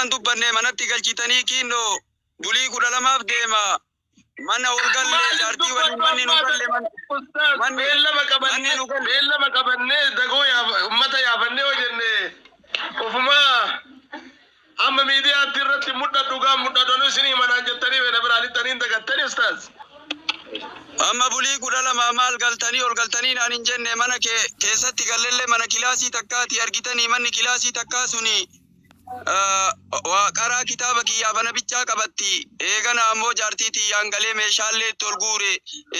Homaan dubbanne manatti galchitanii kiinnoo bulii 12f deema. Mana ol galle Maaliif jaartii waliin dubbadhu manni nu ammaa galle Ustaaz manni beellama manni qabannee nu galle. beellama qabannee dagoo ummata yaafannee hojjenne ofumaa amma miidiyaatti irratti mudhadhu gaa mudhadhu isinii manaan jettanii beela biraa lixxanii hin dagattanii ustaaz. Amma bulii 12 maal galtanii ol galtanii naan hin jenne mana kee keessatti gallellee mana kilaasii takkaati argitanii manni kilaasii takkaa suni waa qaraa kitaaba kiyyaa bana bichaa qabatti. Eegana ammoo jaartii tiyyaan galee meeshaallee itti ol guure.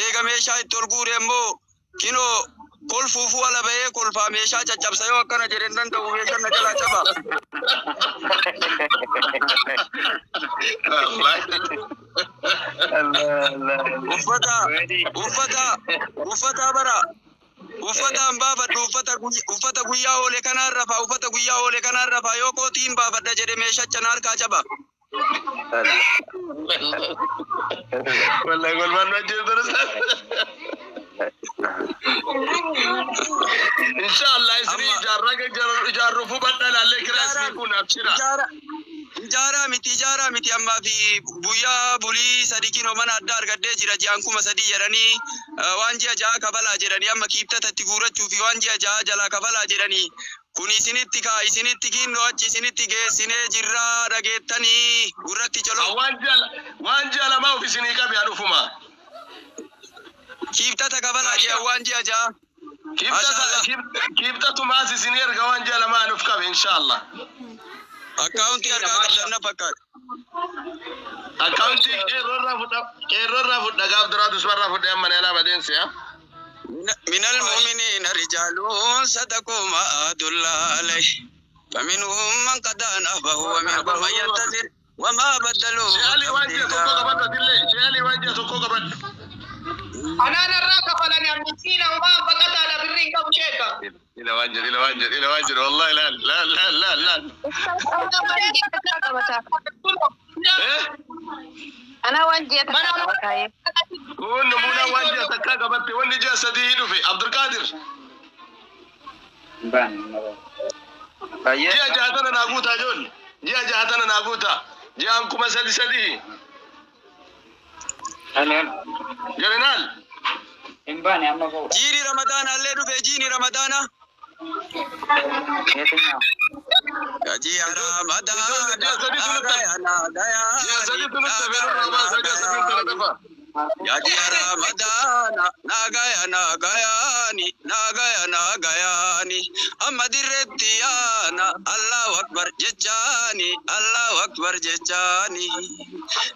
Eega meeshaa itti ol guure ammoo kinoo kolfuufuu ala bahee kolfaa meeshaa caccabsa yoo akkana jedhe hin danda'u meeshaan na jalaa caba. Uffata uffata uffata bara uffata hin baafadhu uffata uffata guyyaa oole kanaan rafaa uffata guyyaa oole kanaan rafaa yoo kootii hin baafadha jedhe meeshacha na harkaa caba. Wallahi golmaan nu ajjeeftan ustaaz. Inshallah isinii Amma ijaarraa ijaarruuf hubadhaa laallee kiraa isinii ijaaraa kun abshira. ijaara ijaaraa miti ijaaraa miti ammaa fi guyyaa bulii sadi kinoo mana addaa argadhee jira ji'aan 3000 jedhanii waan ji'a 6 kafalaa jedhanii amma kiibtata itti guurachuu fi waan ji'a 6 jalaa kafalaa jedhanii kun isinitti kaa isinitti kinnoo achi isinitti geessinee jirraa dhageettanii gurratti coloo Waan ji'a lamaa of isinii qabe an ufuma. kiibtata kafalaa ji'a waan ji'a 6 maashaallah Kiibtatumaas isinii erga waan ji'a lamaa an uf qabe inshallah. akkaawuntii harkaa qabdan na fakkaata. Akkaawuntii qeerroorraa fudha qeerroorraa fudha gaaf duraa dusmarraa fudhe amma na alaa badeensi haa. من المؤمنين رجال صدقوا ما عاهدوا الله عليه فمنهم من قضى نحبه ومنهم من ينتظر وما بدلوا Sheelii waan ji'a tokko تبديلا. qabadhu atillee sheelii waan ji'a tokko qabadhu. Anaan irraa kafalani an miskiina homaa baqataadha birrii hin qabu sheeka. Ila waan jedhu ila waan jedhu ila waan jedhu wallahi laal laal laal laal laal. Ustaaz ana waan ji'a takkaa qabata. Eh? Ana waan ji'a takkaa Mana qabata. Kun namuuna waan ji'a takkaa qabatte wanni ji'a sadii dhufe Abdulqaadir. Ji'a jaha tana naa guutaa ijoollee. Ji'a jaha tana naa guutaa. Ji'aan 3300. Jeneraal. Jiini ramadaana illee dhufe jiini ramadaana. Ji'a ramadaana Ji'a sadiitu nutti hafe. nagaya nagayaani Ji'a sadiitu nutti hafe nurraa nagaya baasaa ji'a sadiin tana nagayaani. dafa. Ya ji'a ramadaana nagaya nagayaani nagaya nagayaani amma dirreetti yaana Allahu akbar jechaani Allahu akbar jechaani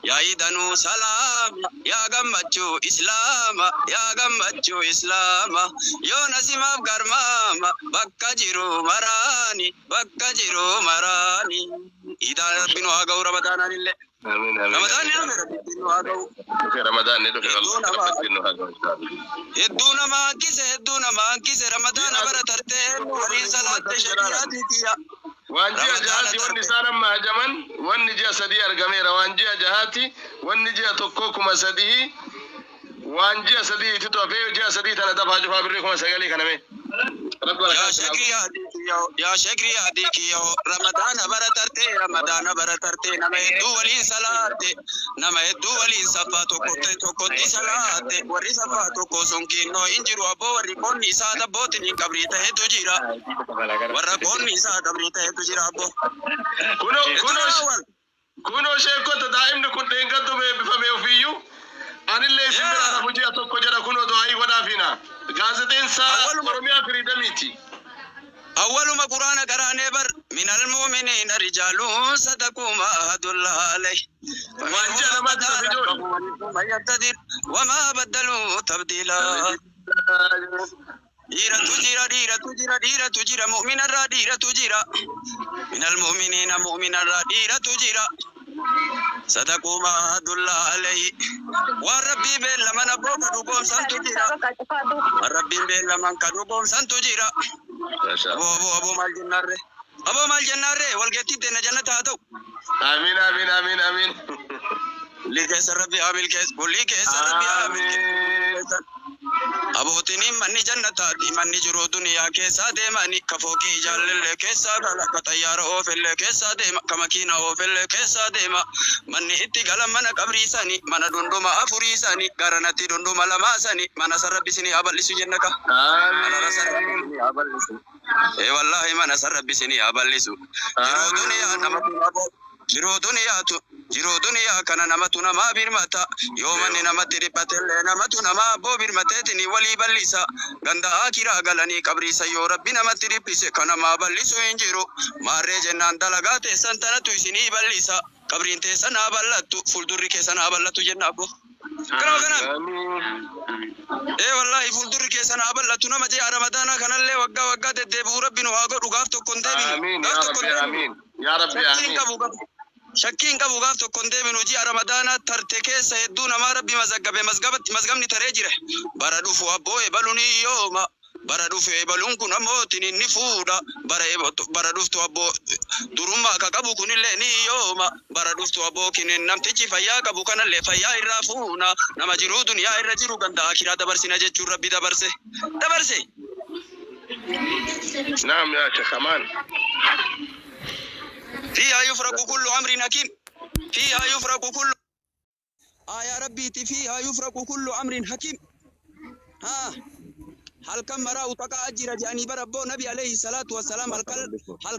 yaa idanuu salaama yaa gammachuu islaama yaa gammachuu islaama yoo nasimaaf garmaama bakka jiru maraani bakka jiru maraani idaan rabbi nu haa ga'u ramadaanaan illee Amiin amiin ramadaanni amiin. dhufe rabbi nu haa ga'u. Dhufe Ramadaan ni dhufe Hedduu wallahi nama rabbi nu haa ga'u inshallah. hedduu nama hankise hedduu nama hankise ramadaana Ji'a bara tartee waliin salaatte shari'aati tiyya waan ji'a ramadaana jahaati wanni tarte isaan amma hajaman wanni ji'a sadii argameera waan ji'a jahaati wanni ji'a tokko 3000 waan ji'a sadii itti hafee ji'a sadii tana dafaa cufaa birrii 9000 kana mee. Rabbi yaa barakaa isin haa shakri yaadii kiyya yaa shakri yaadii kiyya ramadaana bara tartee ramadaana bara tartee nama hedduu waliin salaatte nama hedduu waliin saffaa tokkotti tokkotti salaatte warri saffaa tokko sun kinnoo hin jiru abboo warri qoonni isaa dabbootiin hin qabrii ta'etu jira warra qoonni isaa qabrii ta'etu jira abboo Kunoo hedduu kunoo nama awwaal kunoo sheekota daa'imni kun dheengaddu eebbifame ofiiyyuu anillee isin biraa yaa rafu ji'a tokko jedha kunoo du'aayii godhaafina. Gaazexeensaa awwaluma Oromiyaa Firiidamiiti. أول ما قرآن قرآن بر من المؤمنين رجال صدقوا ما عاهدوا الله عليه Waan ومنهم ji'a من lamaatti قضى hafe نحبه ijoollee. ومنهم من ينتظر وما بدلوا تبديلا dhiiratu jira dhiiratu jira dhiiratu jira mu'minarraa dhiiratu jira minal mu'miniina mu'minarraa dhiiratu jira sadaquu maa ahadullaa alayhi waan rabbii beellaman abboo ka dhugoomsantu jira waan rabbiin beellaman ka dhugoomsantu jira aboo aboo aboo maal jennaarre aboo maal jennaarre walgeettii teenna jannata haa ta'u Amiin amiin amiin amiin. kulli keessa rabbi haa milkeessu kulli keessa rabbi haa Amiin. milkeessu. Abootiin manni jannataati manni jiru duniyaa keessaa deemani ka fooqii ijaallee keessaa gala ka xayyaara oofillee keessaa deema ka makiina oofillee keessaa deema manni itti galan mana qabriisani mana dunduma afuriisani garanatti dunduma lamaasani mana san rabbi isinii haa bal'isu jenna ka. Mana san rabbi isinii haa bal'isu. Ee wallaahi mana san rabbi isinii haa bal'isu. Jiruu duniyaa namatu jiruu duniyaatu jiruu duniyaa kana namatu namaa birmata yoo manni namatti dhiphatellee namatu namaa abboo birmateetini walii bal'isa ganda akiraa galanii qabriisa yoo rabbi namatti dhiphise ka namaa bal'isu hin jiru maarree jennaan dalagaa teessan tanatu isinii bal'isa qabriin teessan haa bal'attu fuuldurri keessan haa bal'attu jenna abboo. Kanuma kanaan. Ee wallaahi fuuldurri keessan haa bal'attu nama ji'a ramadaanaa kanallee waggaa waggaa deddeebi'u rabbi nu haa godhu gaaf tokko hin deebinu. Amiin Gaaf yaa tokko hin rabbi deebinu. amiin yaa rabbi Shakkiin amiin. qabu gaaf shakkiin qabu gaaf tokko hin deebinu ji'a ramadaanaa tarte keessa hedduu namaa rabbi mazaggabe mazgabatti mazgabni taree jira. Bara dhufu abboo ebaluun yooma. Bara dhufu ebaluun kun ammootiin inni fuudha. Bara bara dhuftu abboo durummaa ka qabu kunillee ni yooma. Bara dhuftu abboo kinin namtichi fayyaa qabu kanallee fayyaa irraa fuuna. Nama jiruu duniyaa irra jiru ganda akiraa dabarsina jechuun rabbi dabarse. Dabarse. Naam yaa Sheikh Amaan. فيها يفرق كل أمر حكيم فيها يفرق كل آية ربي فيها يفرق كل أمر حكيم ها هل كم مرة تقع أجر جاني بربو نبي عليه الصلاة والسلام هل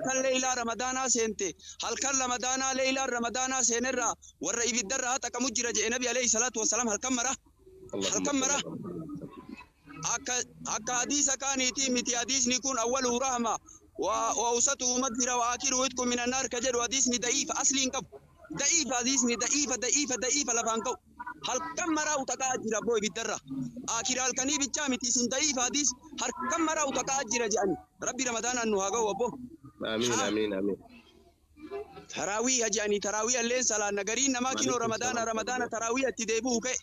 كل ليلة رمضان سنتي هل كل رمضان ليلة رمضان سنرا والرئي بالدرة تقع مجر جاني نبي عليه الصلاة والسلام هل كم مرة هل كم مرة akka hadiisa kaaniitii miti hadiisni kun awwaluhu rahma wa awsatuhu magfira wa aakiruhu itqun min annaar ka jedhu hadiisni da'iifa asli hin qabu da'iifa hadiisni da'iifa da'iifa da'iifa lafaan ka'u halkan maraa utaqaa jira boo ibiddarra akira halkanii bichaa miti sun da'iifa hadiis halkan maraa utaqaa jira jedhani rabbi ramadaanaan nu haa ga'u abbo. Amiin amiin amiin. Taraawiiha jedhanii taraawiiha illeen salaanna gariin namaa kinoo ramadaana ramadaana taraawiiha itti deebi'u ka'e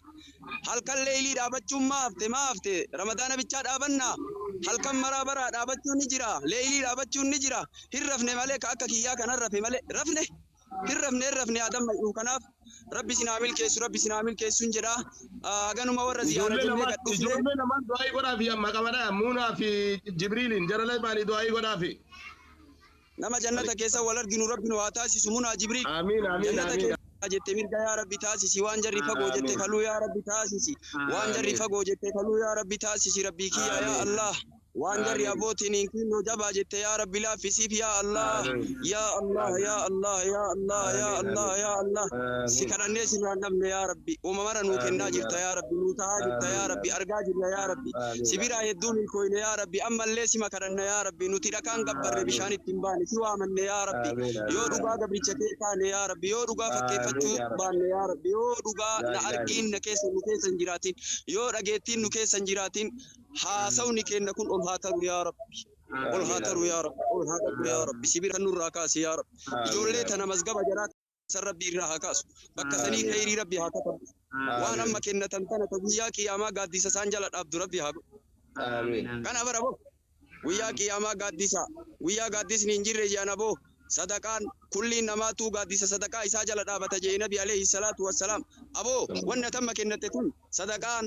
halkan leeylii dhaabachuun maa hafte maa hafte ramadaana bichaa dhaabannaa halkan maraa baraa dhaabachuun ni jira leeylii dhaabachuun ni jira hin rafne malee ka akka kiyyaa kanan rafe malee rafne hin rafne hin rafne adam mayyuu kanaaf rabbi sinaa milkeessu rabbi sinaa milkeessuun jedha ganuma warra ziyaara Ijoollee jennee lamaan gad dhufne ijoollee lamaan du'aa'ii godhaafi amma qabadha Muunaa fi Jibriiliin jara lamaanii du'aa'ii godhaafi. nama jannata keessa wal arginu rabbi nu haa taasisu munaa jibriil Amiin amiin jannata amiin. keessa jette mirga yaa rabbi taasisi waan jarri fagoo jette Amiin. kaluu yaa rabbi taasisi waan jarri Amiin. fagoo jette kaluu yaa rabbi taasisi rabbii kiyya yaa Amiin. Allah waan jarri Amiin. abbootiin hin kinnoo jabaa jette yaa rabbi laaffisiif yaa Allah Amiin. yaa Allah yaa Allah yaa Allah yaa Amiin. Allah yaa Allah si Amiin. kadhannee sirraan dhabne yaa rabbi uumamara nuu kennaa Amiin yaa jirta yaa rabbi nuu ta'aa jirta yaa Amiin. rabbi argaa jirra yaa rabbi Amiin. si biraa hedduu milkooyne yaa rabbi ammallee sima kadhanna yaa rabbi nuti dhakaan gabbarre Amiin. bishaan ittiin baane si waamanne yaa rabbi Amiin. yoo Amiin. dhugaa gabricha kee taane yaa rabbi yoo dhugaa fakkeeffachuu Amiin yaa rabbi. baanne yaa rabbi yoo dhugaa Laa na ilaaha argiin na keessa nu keessa hin jiraatin yoo dhageettiin nu keessa hin jiraatin haasawni keenna kun ol haa taru yaa rabbi ol haa Amiin. taru yaa rabbi ol haa taru yaa rabbi sibira nurraa kaasi yaa rabbi ijoollee tana mazgaba jaraa san rabbi irraa haa kaasu bakka sanii Amiin. kheyrii rabbi haa katabu waan amma Amiin. kennatan tana ta guyyaa qiyaamaa gaaddisa isaan jala dhaabdu rabbi haa godhu Amiin. kana bara boo guyyaa qiyaamaa gaaddisa guyyaa gaaddisni hin jirre jedhan aboo sadaqaan kulliin namaatuu gaaddisa sadaqaa isaa jala dhaabata jee nabi alayhi salaatu wassalaam aboo wanna tamma kennate tun sadaqaan